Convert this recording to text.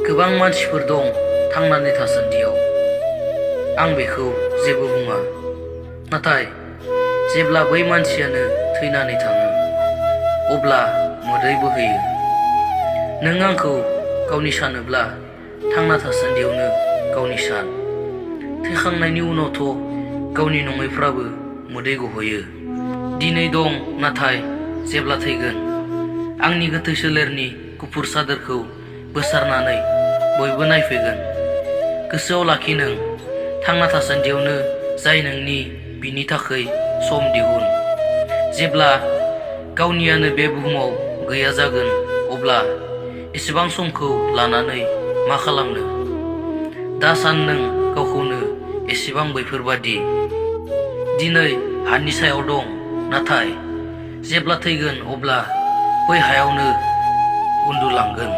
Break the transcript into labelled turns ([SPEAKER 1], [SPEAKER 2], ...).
[SPEAKER 1] गोबां मानसिफोर दं थांनानै थासान्दियाव। आं बेखौ जेबो बुङा। नाथाय जेब्ला बै मानसियानो थैनानै थाङो अब्ला मोदै बोहैयो। नों आंखौ गावनि सानोब्ला थांना थासान्दियावनो गावनि सान। थैखांनायनि उनावथ' गावनि नङैफ्राबो मोदै गहोयो। दिनै दं नाथाय जेब्ला थैगोन आंनि गोथै सोलेरनि गुफुर सादोरखौ बोसारनानै बयबो नायफैगोन। गोसोआव लाखि नों थांना थासान्दियावनो जाय नोंनि बिनि थाखै सम दिहुन। जेब्ला गावनियानो बे बुहुमाव गैया जागोन अब्ला एसेबां समखौ लानानै मा खालामनो? दा सान नों गावखौनो एसेबां बैफोरबादि। दिनै हानि सायाव दं नाथाय जेब्ला थैगोन अब्ला बै हायावनो उन्दुलांगोन।